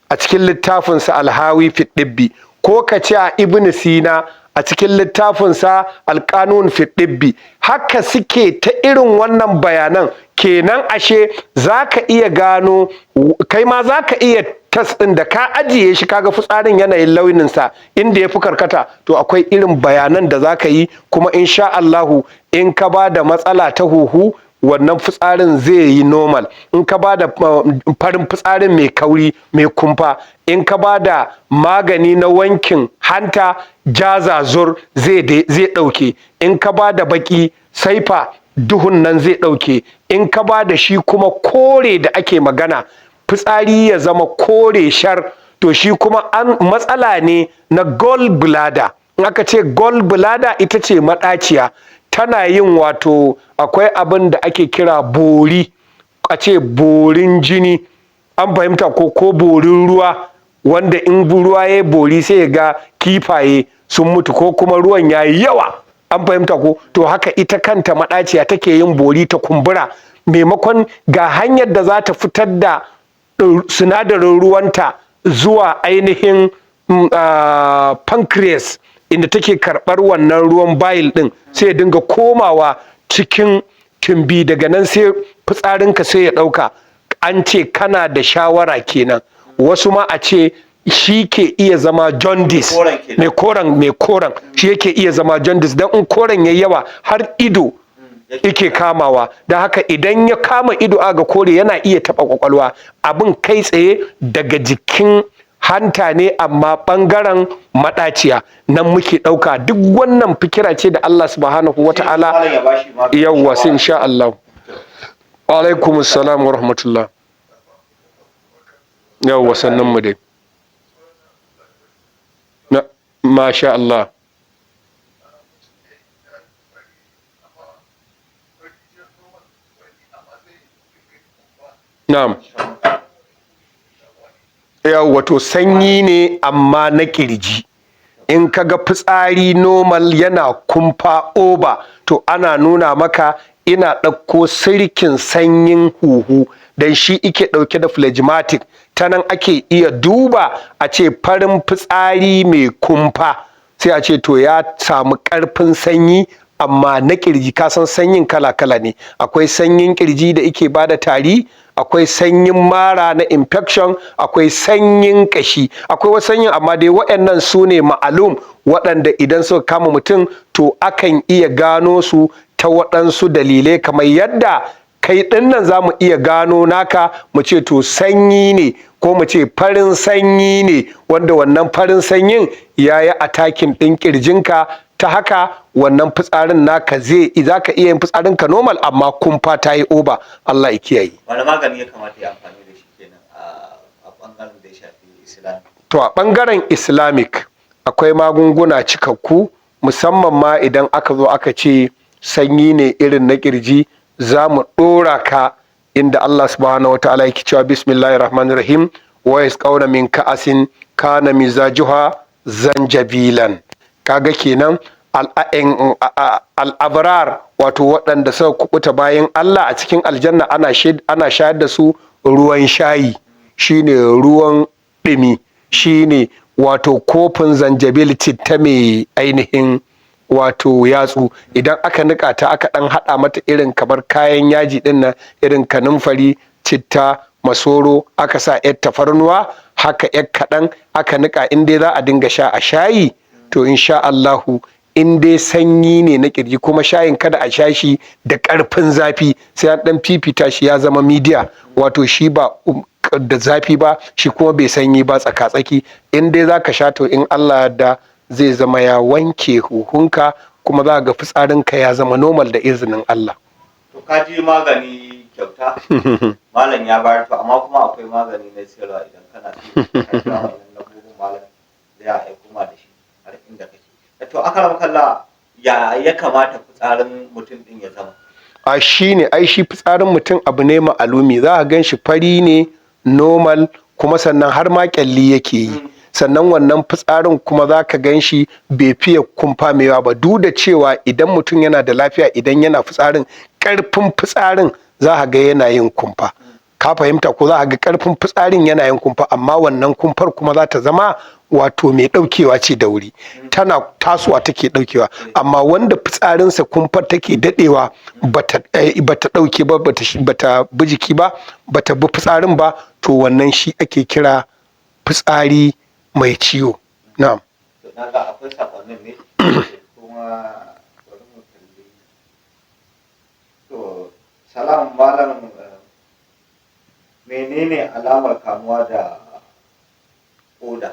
a cikin littafinsa Alhawi Fiɗibbi, ko ka ce a Ibn Sina a cikin littafinsa Alƙanun Fiɗibbi, haka suke ta irin wannan bayanan. Kenan ashe za ka iya gano, kai ma za ka iya test ɗin da ka ajiye shi, kaga fitsarin yanayin launinsa inda ya fi karkata, to akwai irin bayanan da za ka yi. Kuma insha Allahu in ka ba da matsala ta huhu, wannan fitsarin zai yi normal. In ka ba da farin fitsarin mai kauri mai kumfa, in ka ba da magani na wankin hanta, jazazur zai ɗauke. In ka ba da baki, saifa duhun nan zai ɗauke. In ka ba da shi kuma kore da ake magana, fitsari ya zama kore shar, to shi kuma an matsala ne na gall bladder. In aka ce gall bladder, ita ce maɗaciya, tana yin wato akwai abin da ake kira bori, a ce borin jini, an fahimta ko borin ruwa, wanda in ruwa ya bori sai ya ga kifaye sun mutu, ko kuma ruwan ya yi yawa, an fahimta ko? To haka ita kanta maɗaciya take yin bori ta kumbura, maimakon ga hanyar da za ta fitar da sinadarin ruwanta zuwa ainihin pancreas inda take karɓar wannan ruwan bile ɗin, sai ya dinga komawa cikin tumbi, daga nan sai fitsarinka sai ya ɗauka. An ce kana da shawara kenan. Wasu ma a ce shi ke iya zama jaundice. Koren kenan. Mai koren, mai koren shi yake iya zama jaundice, don in koren yayi yawa har ido yake kamawa. Da haka idan ya kama ido aga kore, yana iya taɓa kwakwalwa. Abin kai tsaye daga jikin hanta ne, amma ɓangaren maɗaciya nan muke ɗauka. Duk wannan fikira ce da Allah subhanahu wa ta'ala. Malam ya bashi magani. Yawwa, sai insha Allah. Wa alaikum assalam wa rahmatullah. Yawwa, sannan mu dai na, masha Allah. Na'am, yawwa, to sanyi ne amma na kirji. In kaga fitsari normal yana kumfa over, to ana nuna maka ina ɗauko sirkin sanyin huhu, don shi ike ɗauke da phlegmatic. Ta nan ake iya duba a ce farin fitsari mai kumfa, sai a ce to ya samu ƙarfin sanyi amma na kirji. Ka san sanyin kala-kala ne. Akwai sanyin kirji da ike bada tari, akwai sanyin mara na infection, akwai sanyin kashi, akwai wasu sanyin, amma dai waɗannan su ne ma'alum waɗanda idan suka kama mutum, to akan iya gano su ta waɗansu dalilai, kamar yadda kai ɗin nan za mu iya gano naka, mu ce to sanyi ne, ko mu ce farin sanyi ne, wanda wannan farin sanyin ya yi attacking ɗin ƙirjinka. Ta haka wannan fitsarin naka zai za ka iya yin fitsarinka normal, amma kumfa ta yi over. Allah ya kiyaye. Wani magani ya kamata ya amfani da shi kenan a bangaren da ya shafi Islam? To, a ɓangaren Islamic akwai magunguna cikakku, musamman ma idan aka zo aka ce sanyi ne irin na kirji, za mu ɗora ka inda Allah subhanahu wataala yake cewa: bismillahir rahmanir rahim, wa yasqawna min ka'asin kana mizajuha zanjabilan. Kaga kenan al'abrar, wato waɗanda suka kubuta bayan Allah a cikin aljanna, ana shayar da su ruwan shayi, shine ruwan ɗumi, shine wato kofin zanjabil, citta mai ainihin wato yatsu. Idan aka nika ta, aka ɗan haɗa mata irin kamar kayan yaji ɗin nan, irin kanumfari, citta, masoro, aka sa yar tafarnuwa haka yar kaɗan, aka nika, in dai za a dinga sha a shayi, to insha Allahu in dai sanyi ne na kirji, kuma shayin kada a sha shi da ƙarfin zafi, sai an ɗan fifita shi ya zama medium, wato shi ba da zafi ba, shi kuma bai sanyi ba, tsaka-tsaki. In dai za ka sha, to in Allah da zai zama ya wanke huhunka, kuma za ga fitsarinka ya zama normal da izinin Allah. To, ka ji magani kyauta malam ya bayar. To, amma kuma akwai magani na sayarwa. Idan kana so ka kira wannan lambobin, malam zai aiko ma da shi har inda kake. To, akram kalla, ya ya kamata fitsarin mutum din ya zama? A shi ne ai shi fitsarin mutum abu ne ma'alumi. Za a gan shi fari ne normal, kuma sannan har ma kyalli yake yi. Sannan wannan fitsarin kuma za ka gan shi bai fiye kumfa mai yawa ba, duk da cewa idan mutum yana da lafiya, idan yana fitsarin, karfin fitsarin za ka ga yana yin kumfa. Ka fahimta ko? Za ka ga karfin fitsarin yana yin kumfa, amma wannan kumfar kuma za ta zama wato mai daukewa ce da wuri, tana tasowa take daukewa. Amma wanda fitsarinsa kumfar take dadewa bata dauke ba, bata bi jiki ba, bata bi fitsarin ba, to wannan shi ake kira fitsari mai ciwo. Na'am. To, na ga akwai sakonnin ne kuma, bari mu kalli. To, salam malam, menene alamar kamuwa da koda?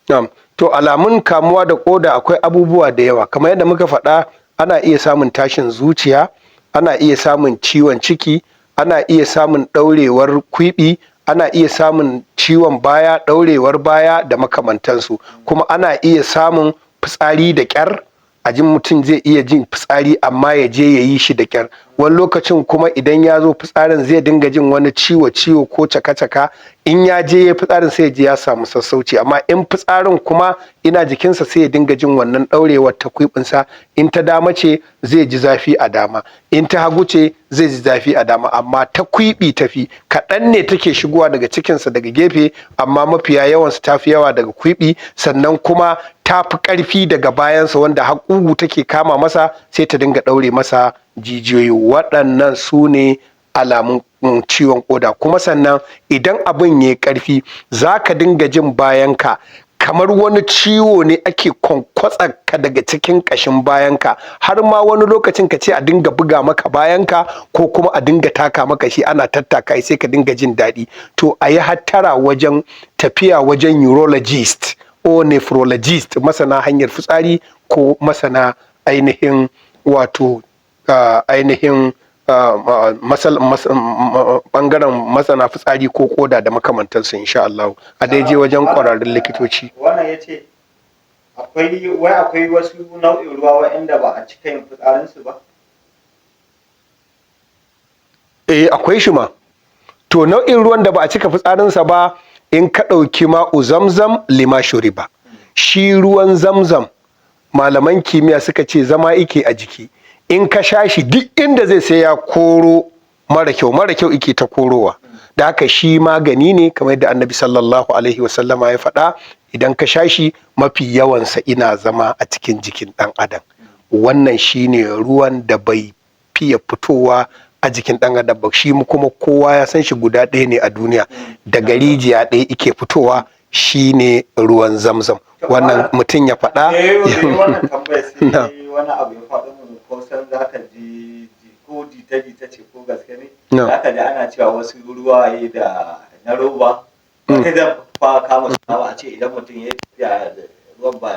Na'am. To, alamun kamuwa da koda akwai abubuwa da yawa. Kamar yadda muka faɗa, ana iya samun tashin zuciya, ana iya samun ciwon ciki, ana iya samun ɗaurewar kwiɓi, ana iya samun ciwon baya, ɗaurewar baya da makamantansu. Kuma ana iya samun fitsari da ƙyar. A jin mutum zai iya jin fitsari, amma ya je ya yi shi da ƙyar. Wani lokacin kuma idan ya zo fitsarin, zai dinga jin wani ciwo ciwo ko caka-caka. In ya je ya fitsarin, sai ya ji ya samu sassauci, amma in fitsarin kuma ina jikinsa, sai ya dinga jin wannan ɗaurewar ta kwiɓinsa. In ta dama ce, zai ji zafi a dama, in ta hagu ce, zai ji zafi a dama, amma ta kwiɓi tafi kaɗan ne take shigowa daga cikinsa daga gefe, amma mafiya yawansu ta fi yawa daga kwiɓi. Sannan kuma ta fi ƙarfi daga bayansa, wanda har ƙugu take kama masa, sai ta dinga ɗaure masa jijiyoyi. Waɗannan su ne Alamun ciwon koda. Kuma sannan idan abin ya karfi, za ka dinga jin bayanka kamar wani ciwo ne ake kwankwatsa ka daga cikin ƙashin bayanka, har ma wani lokacin ka ce a dinga buga maka bayanka ko kuma a dinga taka maka shi, ana tattaka, sai ka dinga jin daɗi. To, a yi hattara wajen tafiya wajen urologist ko nephrologist, masana hanyar fitsari ko masana ainihin wato ainihin bangaren masana fitsari ko koda da makamantansu, insha Allah, a dai je wajen kwararrun likitoci. Wannan ya ce akwai, wai akwai wasu nau'in ruwa waɗanda ba a cika yin fitsarinsu ba? Eh, akwai shi ma. To, nau'in ruwan da ba a cika fitsarinsa ba, in ka ɗauki ma'u zamzam lima shuriba, shi ruwan zamzam, malaman kimiyya suka ce zama ike a jiki. In ka sha shi, duk inda zai sai ya koro mara kyau, mara kyau ike ta korowa. Da haka shi magani ne, kamar yadda Annabi sallallahu alaihi wasallama ya faɗa. Idan ka sha shi, mafi yawansa ina zama a cikin jikin ɗan adam. Wannan shine ruwan da bai fiye fitowa a jikin ɗan adam ba. Shi kuma kowa ya san shi, guda ɗaya ne a duniya, daga rijiya ɗaya ike fitowa, shine ruwan zamzam. Wannan mutum ya faɗa. Wannan tambayar sai wani abu ya faɗo mu, ko san za ka ji ko jita jita ce ko gaske ne, za ka ji ana cewa wasu ruwaye da na roba wata da ba kama suna ba, a ce idan mutum ya tafiya ruwan ba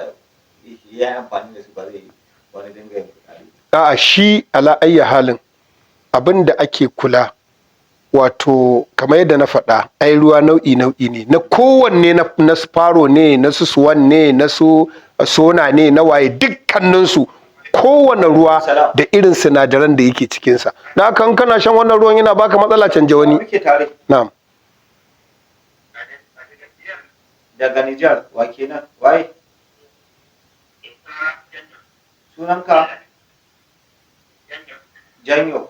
ya yi amfani da su ba, zai wani dinga yin fitsari. A'a, shi ala ayya halin, abin da ake kula, wato kamar yadda na faɗa, ai ruwa nau'i nau'i ne, na kowanne na Sparrow ne, na su Swan ne, na su Sona ne, na waye, dukkaninsu kowane ruwa da irin sinadaran da yake cikinsa. Na kan kana shan wannan ruwan yana baka matsala, canja wani. Muke tare? Na'am. Daga Nijar, wa kenan? Waye sunanka? Janyo.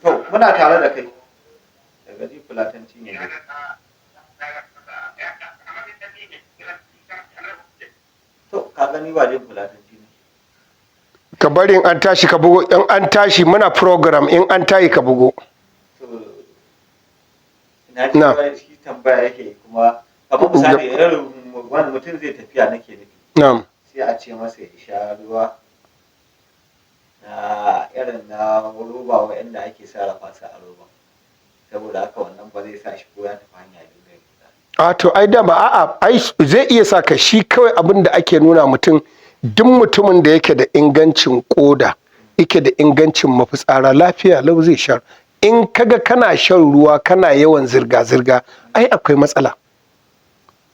To, muna tare da kai. Daga ji Fulatanci ne. To, ka gani, ba jin Fulatanci ne. Ka bari in an tashi ka bugo. In an tashi, muna program, in an tayi ka bugo. To, ina ji shi tambaya yake kuma, kamar misali irin wani mutum zai tafiya nake nufi, sai a ce masa ya sha ruwa na irin na roba waɗanda ake sarrafa su a roba, saboda haka wannan ba zai sa shi ko ya tafi hanya ya dinga yin fitsari. A to, ai dama a'a, ai zai iya sa ka shi. Kawai abin da ake nuna mutum, duk mutumin da yake da ingancin koda, yake da ingancin mafitsara, lafiya lau zai sha. In kaga kana shan ruwa kana yawan zirga-zirga, ai akwai matsala.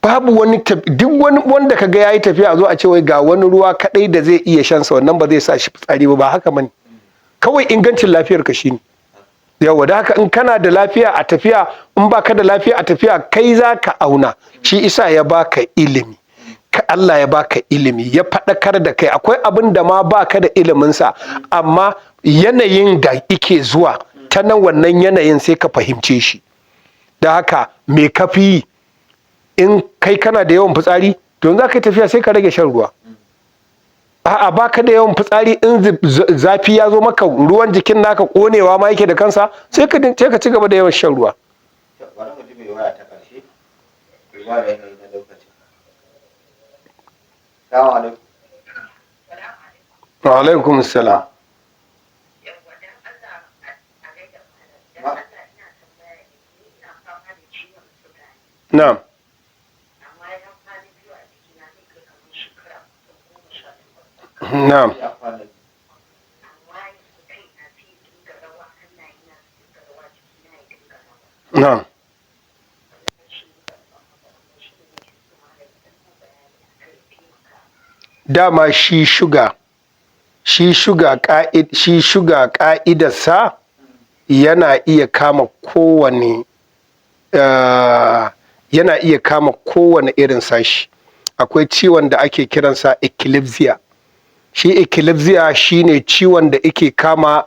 Babu wani, duk wani wanda kaga yayi tafiya, a zo a ce wai ga wani ruwa kadai da zai iya shan sa, wannan ba zai sa shi fitsari ba, ba haka bane. Kawai ingancin lafiyar ka shine yawa. Da haka in kana da lafiya a tafiya, in baka da lafiya a tafiya, kai za ka auna. Shi isa ya baka ilimi, ka Allah ya baka ilimi, ya faɗakar da kai. Akwai abin da ma baka da iliminsa, amma yanayin da ike zuwa ta nan, wannan yanayin sai ka fahimce shi. Da haka me ka fi yi? In kai kana da yawan fitsari, to in za ka yi tafiya sai ka rage shan ruwa. A'a, baka da yawan fitsari, in zafi ya zo maka, ruwan jikin naka konewa ma yake da kansa, sai ka ci gaba da yawan shan ruwa. To, bari mu ji mai waya ta ƙarshe, duba da yanayi na lokaci. Salamu alaikum. Wa alaikum salam. Yawwa, dan Allah a gaida malam. Dan Allah ina tambaya ne, ni ina fama da ciwon suga ne. Amma ya kwana biyu a jikina, zai kai kamar shekara kusan 18. Na'am. Ya kwana. Amma yanzu kai na sai ya dinga rawa, hannaye na su dinga rawa, jikina ya dinga rawa. Wallahi shi ne babban abu, shi ne nake so malam ya ɗan mun bayani a kai, ya taimaka. Dama shi shuga ka'idarsa yana iya kama kowane yana iya kama kowane irin sashi. Akwai ciwon da ake kiransa eclampsia. Shi eclampsia shine ciwon da yake kama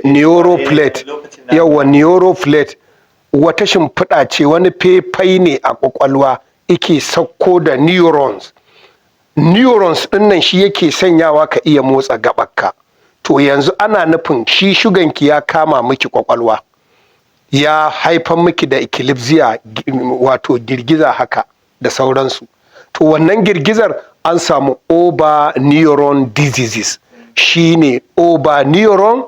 neuroplate. Yawa, neuroplate wata shimfiɗa ce, wani faifai ne a kwakwalwa, yake sauko da neurons. Neurons ɗin nan shi yake sanyawa ka iya motsa gaɓarka. To yanzu ana nufin shi shuganki ya kama miki kwakwalwa, ya haifan miki da eclampsia, wato girgiza haka da sauransu. To wannan girgizar an samu over neuron diseases, shine over neuron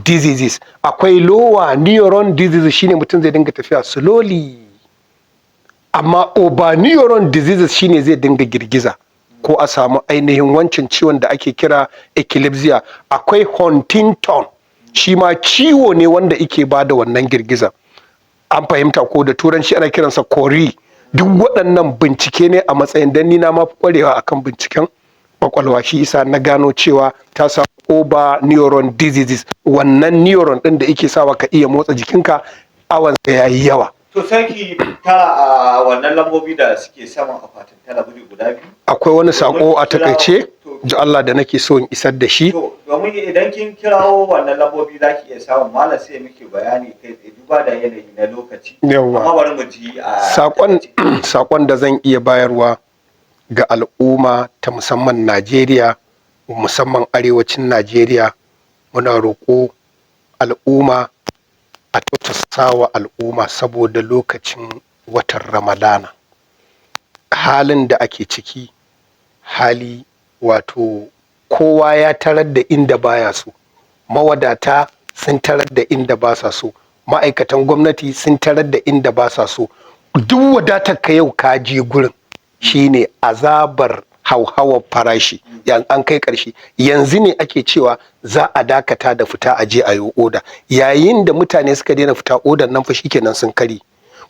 diseases. Akwai lower neuron diseases, shine mutum zai dinga tafiya slowly, amma over neuron diseases shine zai dinga girgiza, ko a samu ainihin wancan ciwon da ake kira eclampsia. Akwai Huntington, shi ma ciwo ne wanda ike ba da wannan girgiza, an fahimta ko? Da Turanci ana kiransa chorea. Duk waɗannan bincike ne a matsayin dan ni na ma fi ƙwarewa akan binciken kwakwalwa, shi isa na gano cewa ta samu over neuron diseases. Wannan neuron ɗin da yake sawa ka iya motsa jikinka, awansa ya yi yawa. To, sai ki tara a wannan lambobi da suke saman akwatin talabijin guda biyu. Akwai wani sako a takaice ji Allah da nake so in isar da shi. To, domin idan kin kirawo wannan lambobi, za ki iya samun malam sai muke bayani kai tsaye, duba da yanayi na lokaci. Yawwa. Amma bari mu ji a Sakon da zan iya bayarwa ga al'umma ta musamman Najeriya, musamman arewacin Najeriya, muna roƙo al'umma a tausasa al'umma saboda lokacin watan Ramadana. Halin da ake ciki, hali wato kowa ya tarar da inda baya so. Mawadata sun tarar da inda ba sa so, ma'aikatan gwamnati sun tarar da inda ba sa so. Duk wadatar ka, yau ka je gurin, shine azabar hauhawar farashi. An kai ƙarshe, yanzu ne ake cewa za a dakata da fita a je a yi oda. Yayin da mutane suka daina fita odan nan fa, shikenan sun kari.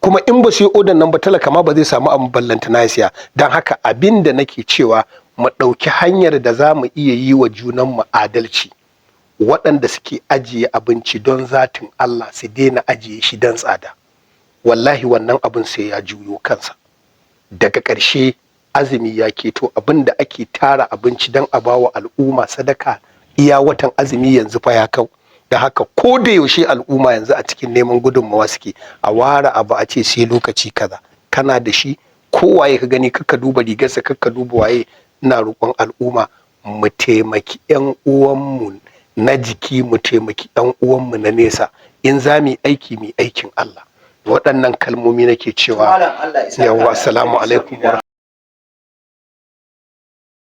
Kuma in ba su yi odan nan ba, talaka ma ba zai samu abin ballanta na siya. Don haka abin da nake cewa, mu ɗauki hanyar da za mu iya yi wa junanmu adalci. Waɗanda suke ajiye abinci don zatin Allah su daina ajiye shi don tsada. Wallahi wannan abin sai ya juyo kansa. Daga ƙarshe, azumi ya keto, abin da ake tara abinci don a bawa al'umma sadaka iya watan azumi yanzu fa ya kau. Da haka ko da yaushe al'umma yanzu a cikin neman gudunmawa suke. A ware abu a ce sai lokaci kaza kana da shi, kowaye ka gani, kakka duba rigarsa, kakka duba waye. Ina roƙon al'umma mu taimaki 'yan uwanmu na jiki, mu taimaki 'yan uwanmu na nesa. In za mu yi aiki, mu yi aikin Allah. Waɗannan kalmomi nake cewa. Malam, Allah ya saka Yawwa, da assalamu alheri. alaikum wa